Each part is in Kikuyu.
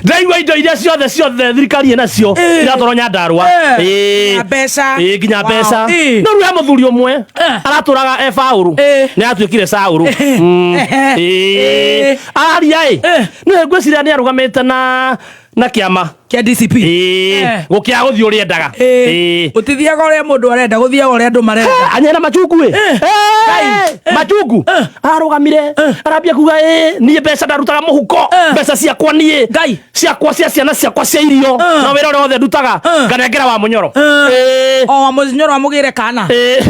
Ndaigua indo iria ciothe ciothe thirikari ĩnacio iratwarwo Nyandarua. Ĩĩ. Nginya mbeca. Ĩĩ, nginya Wow. mbeca. Ĩĩ. No rĩu he mũthuri ũmwe aratũraga e baũrũ, nĩ atuĩkire Saũrũ. Ĩĩ. Aria ĩ, nĩ ngwĩciria nĩ arũgamĩte na kĩama Kĩa DCP. Ĩĩ, gũkĩaga gũthiĩ ũrĩa endaga. Ĩĩ. Gũtithiaga ũrĩa mũndũ arenda, gũthiaga ũrĩa andũ marenda. Anyena machungu ĩ. Eh, machungu arũgamire arambia kuga ĩ, niĩ mbeca ndarutaga mũhuko, mbeca ciakwa niĩ. Ngai. Ciakwa cia ciana ciakwa cia irio na wĩra ũrĩa wothe ndutaga nganengera wa mũnyoro. Ĩĩ. O wa mũnyoro amũgĩre kana. Ĩĩ.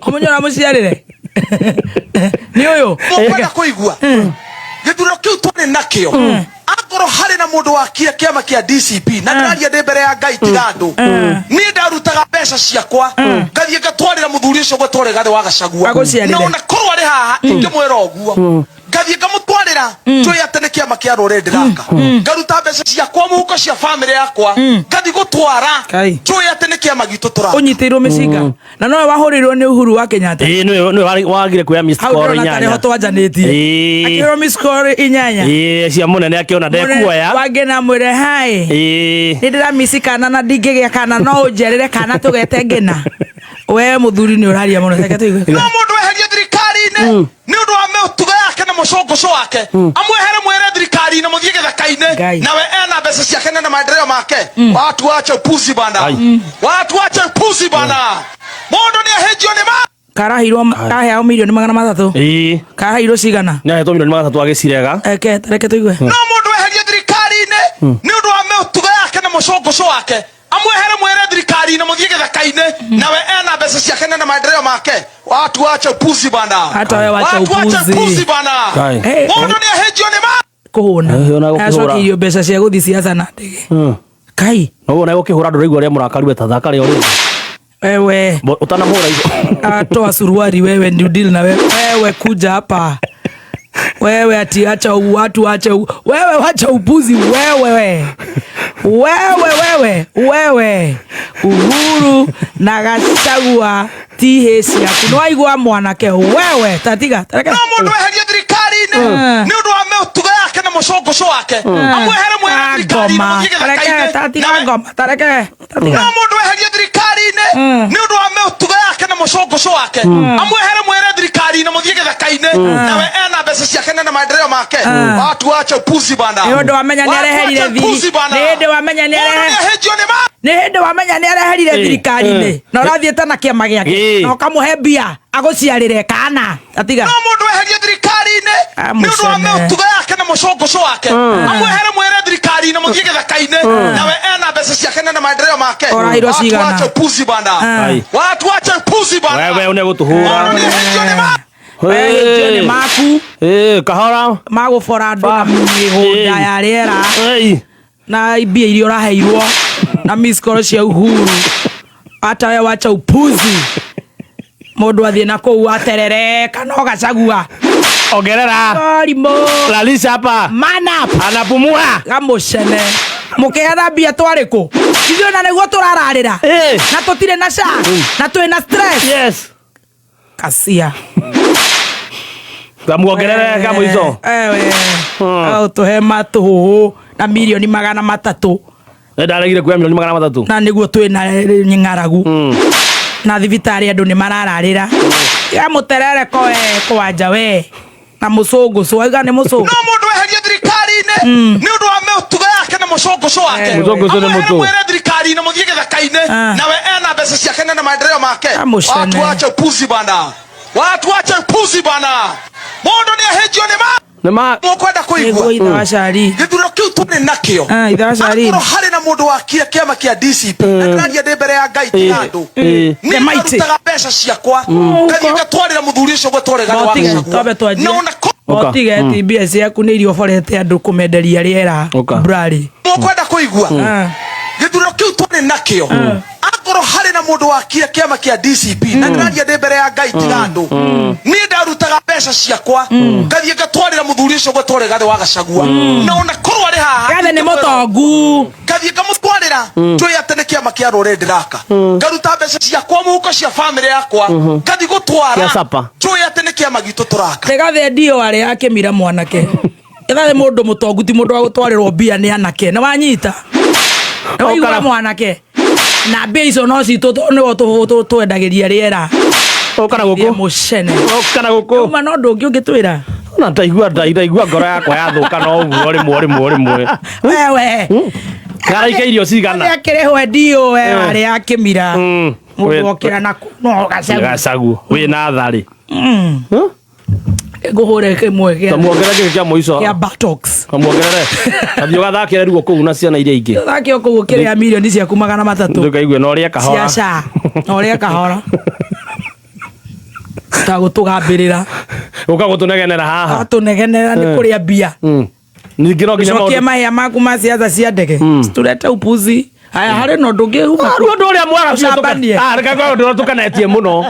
O mũnyoro amũciarĩre. Nĩ ũyũ. Mũkwenda kũigua gĩthurano kĩu twarĩ nakĩo, akorwo harĩ na mũndũ wakire kĩama kĩa DCP, na ndĩraria ndĩ mbere ya Ngai tiga andũ, niĩ ndarutaga mbeca ciakwa ngathiĩ ngatwarĩra mũthuri ũcio gwetwo Rigathĩ wa Gachagua. Agũciarĩre. Na ona korwo arĩ haha ingĩmwĩra ũguo, ngathiĩ ngamũtwarĩra, njũĩ atĩ nĩ kĩama kĩa rũrĩrĩ ndĩraka, ngaruta mbeca ciakwa mũhuko cia bamĩrĩ yakwa, ngathiĩ gũtwara, Kai. njũĩ atĩ nĩ kĩama gitũ tũraka. Ũnyitĩirwo mĩcinga. Na nowe wahũrĩirwo nĩ Uhuru wa Kenyatta. Ĩĩ, nĩwe wagire kuoya missed Hau call ndĩrona tarĩ ho inyanya. twanjanĩtie. Ĩĩ. Akĩhũrwo miss call inyanya. Ĩĩ, cia mũnene akĩona ndekuoya. Wangĩ na mwĩre hai. Ĩĩ. Nĩ ndĩramici kana na ndingĩgĩa kana, no ũnjerĩre kana tũgete ngĩna. We mũthuri nĩ ũraria mũno, reke tũigue. No mũndũ weherie thirikari-inĩ nĩ ũndũ wa mĩtugo yake na mũcũngũcũ wake, amwehere mwere thirikari-inĩ mũthiĩ gĩthaka-inĩ. Ngai. Nawe ena mbeca ciake na maendeleo make. Watu wache upuzi bana, watu wache upuzi bana. Mũndũ nĩ ahĩnjio nĩ ma Karaheirwo, kaheao mirioni 300. Ĩĩ. Karaheirwo cigana? Nĩ ahetwo mirioni 300 agĩcirega. Eke reke tũigue. No mũndũ weherie thirikari-inĩ nĩ ũndũ wa mĩtugo yake na mũcũngũcũ wake, amwehere mwere thirikari-inĩ mũthiĩ gĩthaka-inĩ, nawe ena mbeca ciake na maendeleo make. Watu wache upuzi bana. Hata wewe wacha Watu wache upuzi. upuzi bana. Kai. Mũndũ nĩ ahĩnjio nĩ ma Kũhũna. Eh, ona gũkĩhũra. Acokeirio mbeca cia gũthiĩ ciaca na ndege. Kai. No wona gũkĩhũra andũ raigua ũrĩa mũrakaru weta thaka rĩo rĩngĩ. Wewe. Ũtanamũhũra igo. Toa suruari wewe, ndio deal na wewe. Wewe kuja hapa wewe, ati acha watu acha wewe, wacha upuzi wewe, we. Wewe wewe wewe, Uhuru na Gachagua ti hĩ ciaku, nĩwaigua mwanake wewe, tatiga tareke. No mũndũ weherie thirikari-inĩ nĩ ũndũ wa mĩtugo yake na mũcũngũcũ wake, amwehere mwere thirikari-inĩ Ngoma mũthiĩ tareke gĩthaka-inĩ, tatiga nawe ngoma tareke tatiga. No mũndũ weherie thirikari-inĩ nĩ ũndũ wa mĩtugo yake na mũcũngũcũ wake, amwehere mwere thirikari-inĩ mũthiĩ gĩthaka-inĩ, nawe ena mbeca ciake na maendeleo make. Watu wache upuzi bana. Nĩ ũndũ wamenya nĩ Watu areherire wache thiri. upuzi bana. Nĩ hĩndĩ wamenya nĩ Mũndũ arehe- nĩ ahĩnjio nĩ ma Nĩ hĩndĩ wamenya nĩ areherire thirikari-inĩ na ũrathiĩte na kĩama gĩake na ũkamũhe mbia agũciarĩre kana atiga. No mũndũ weherie thirikari-inĩ nĩ ũndũ wa Amũcene. mĩtugo yake na mũcũngũcũ wake, amwehere mwere thirikari-inĩ mũthiĩ gĩthaka-inĩ, nawe ena mbeca ciake na maendeleo make. Ũraheirwo Watu cigana? wache upuzi bana. Watu wache upuzi bana. Wewe ũnegũtũhũra. Mũndũ nĩ ahĩnjio nĩ ma Wehĩtio nĩ maku. Ĩĩ, kahora. Magũbora andũ na mĩgũnda ya rĩera Ĩĩ. Na mbia iria ũraheirwo na miss call cia Uhuru, hata we wacha upuzi. Mũndũ athiĩ na kũu aterereka no Gachagua. Ongerera. Ũrimũ. Lalisha hapa. Man up. Anapumua. Gamũcene mũkĩheana mbia twarĩ kũ ithuĩ na nĩguo tũrararĩra na tũtirĩ na SHA na twĩna stress. Kasia. Gamuongerere ka mũico. Ewe tũhe matũhũhũ na mirioni 300. Nĩ ndaregire kuoya mirioni 300. Na nĩguo twĩna ng'aragu na thibitarĩ andũ nĩ marararĩra ya mũterereko we kwanja we na mũcũngũcũ auga nĩ mũcũngũ. No mũndũ weherie thirikari-inĩ nĩ ũndũ wa mĩtugo yake na mũcũngũcũ wake, Mũcũngũcũ nĩ amwehere mũtũ. mwere thirikari-inĩ mũthiĩ gĩthaka-inĩ, nawe ena mbeca ciake na maendeleo make. Amũcene. Watu wache upuzi bana, watu wache upuzi bana. Mũndũ nĩ ahĩnjio nĩ ma Nĩ ma mũkwenda Nĩguo kũigua ithe wa Cari. Gĩthurano kĩu tũrĩ nakĩo, Ah, ithe wa Cari. akorwo harĩ na mũndũ wakire kĩama kĩa DCP, na ndĩraria ndĩ mbere ya Ngai tiga andũ, niĩ The mighty. ndarutaga mbeca ciakwa ngathiĩ ngatwarĩra mũthuri ũcio gwetwo Rigathĩ wa Motige, Gachagua. twambe twanjie. Na ona Ũka. Motige ti mbia ciaku nĩ iria ũborete andũ kũmenderia rĩera. Ũka. Brari. Mũkwenda kũigua gĩthurano kĩu tũrĩ nakĩo, akorwo harĩ na mũndũ wakire kĩama kĩa DCP, na ndĩraria ndĩ mbere ya Ngai tiga andũ, niĩ ndarutaga mbeca ciakwa ngathiĩ ngatwarĩra Muthuri ucio gwetwo Rigathi wa Gachagua, na ona korwo ari haha, Gathe nĩ mũtongu. Ngathiĩ ngamũtwarĩra, njũĩ atĩ nĩ kĩama kĩa rũrĩrĩ ndĩraka, ngaruta mbeca ciakwa mũhuko cia bamĩrĩ yakwa, ngathiĩ gũtwara, Cia sapa. njũĩ atĩ nĩ kĩama gitũ tũraka. Rigathi ndio arĩ akĩmira mwanake. Rigathi mũndũ mũtongu, ti mũndũ wa gũtwarĩrwo mbia nĩ anake. Nĩ wanyita? Nĩ waigua? Mwanake na mbia icio no citũ, nĩwe twendagĩria rĩera. Ũka na gũkũ. Mũcene. Ũka na gũkũ. Uma no ũndũ ũngĩ ũngĩtwĩra? Na ndaigua ngoro yakwa yathũka no ũguo rĩmwe rĩmwe rĩmwe. Wewe. Ngaraika irio cigana? Akĩrĩhwo ndio we arĩ akĩmira. Mũndũ okĩra na no Gachagua. Gacagu wĩ na tharĩ. Ngũhũre kĩmwe kĩa Kamuongerere gĩkĩ kĩa mũico. Kĩa buttocks. Kamuongerere kathiĩ ũgathakĩre ruo kũu na ciana iria ingĩ. Thake o kũu ũkĩrĩa mirioni ciaku 300. Ndũkaigue na ũrĩe kahora. Cia SHA na ũrĩe kahora ta gũtũgambĩrĩra. Ũka gũtũnegenera haha. Atũnegenera nĩ kũrĩa mbia. Ningĩ no nginya Cokie maũndũ mahĩa maku ma ciaca cia ndege, turete upuzi. Haya, harĩ na ũndũ ũngĩ uma? Rĩu ũndũ ũrĩa mwega biũ Ũcambanie. Ah, reke ngwĩre ũndũ ũrĩa tũkenetie mũno,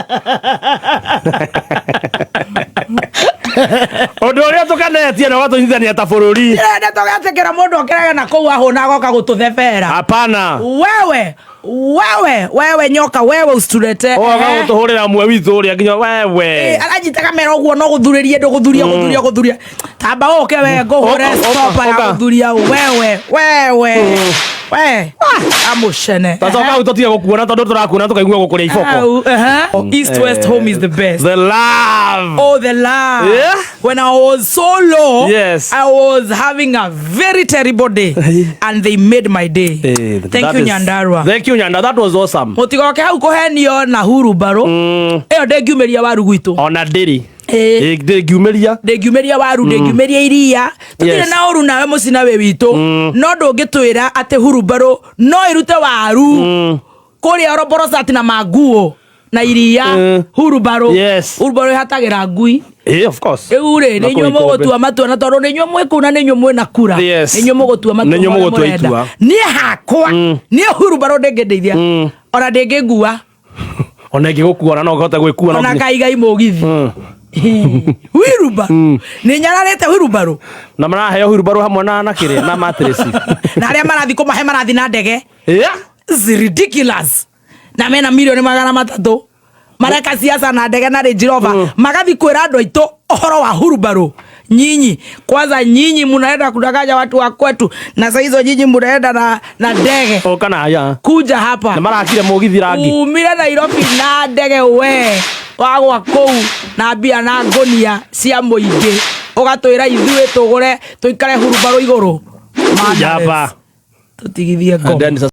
ũndũ ũrĩa tũkenetie na ũgatũnyitithania ta bũrũri. Ndĩrenda tũgetĩkĩra mũndũ okĩraga na kũu ahũna agoka gũtũthebera. Hapana. Wewe, wewe, wewe nyoka, wewe usitulete. Ũgoka gũtũhũrĩra mwe witũ ũrĩa nginya wewe. Aranyita kamera ũguo no gũthurĩrie ndũ gũthuria gũthuria gũthuria, tamba ũke we ngũhũre. Ũka, ũka, Stopa ya ũka. gũthuria wewe, wewe, we amũcene. Tacoka hau tũtige gũkuona tondũ tũrakuona tũkaigua gũkũrĩa iboko. Au, uh-huh. East West, home is the best. The love. Oh, the love. Yeah? When I was so low, Yes. I was having a very terrible day, and they made my day. Eh, Thank that you, Nyandarua. Thank you, Nyanda. That was awesome. Mũtigoke hau kũhenio na hurubarũ ĩyo, ndĩngiumĩria waru gwitũ. Ona ndĩrĩ. Eh. Eh, ndĩngiumĩria. Ndĩngiumĩria waru, ndĩngiumĩria iria, tũtirĩ Yes. na ũru nawe mũcina wĩ witũ, no ndũngĩtwĩra atĩ hurubarũ no ĩrute waru kũrĩa Oroborosati na manguo na iria. Hurubarũ, hurubarũ ĩhatagĩra ngui. Eh, of course. Rĩu rĩ, Na nĩ inyuĩ kũu ikombe. mũgũtua matua, na tondũ nĩ inyuĩ mwĩ kũu na nĩ inyuĩ mwĩna kura, nĩ inyuĩ mũgũtua matua Nĩ inyuĩ marĩa mũgũtua mũrenda. itua. Niĩ hakwa, niĩ hurubarũ ndĩngĩndeithia, ona ndĩngĩngua. Ona ĩngĩgũkua no ũhote gwĩkua no Ona nginya- kaigai mũgithi hurubarũ nĩ nyararĩte hurubarũ. Na maraheo hurubarũ hamwe na kĩrĩa na matress. Na arĩa marathi kũmahe marathi na ndege. Yeah. It's ridiculous, na mena milioni 300 mareka siasa na ndege na Range Rover, magathi kwĩra andũ aitũ ũhoro wa hurubarũ. Nyinyi kwanza, nyinyi munaenda kudanganya watu wa kwetu, na saa hizo nyinyi munaenda na ndege Ũka na haya. kuja hapa. Na marakire mũgithi rangi. Umire Nairobi na ndege, we wagwa kũu na mbia na ngũnia cia mũingĩ, ũgatwĩra ithuĩ tũgũre tũikare hurubarũ igũrũ. Jaba. Tũtigithie ngoma. Dennis.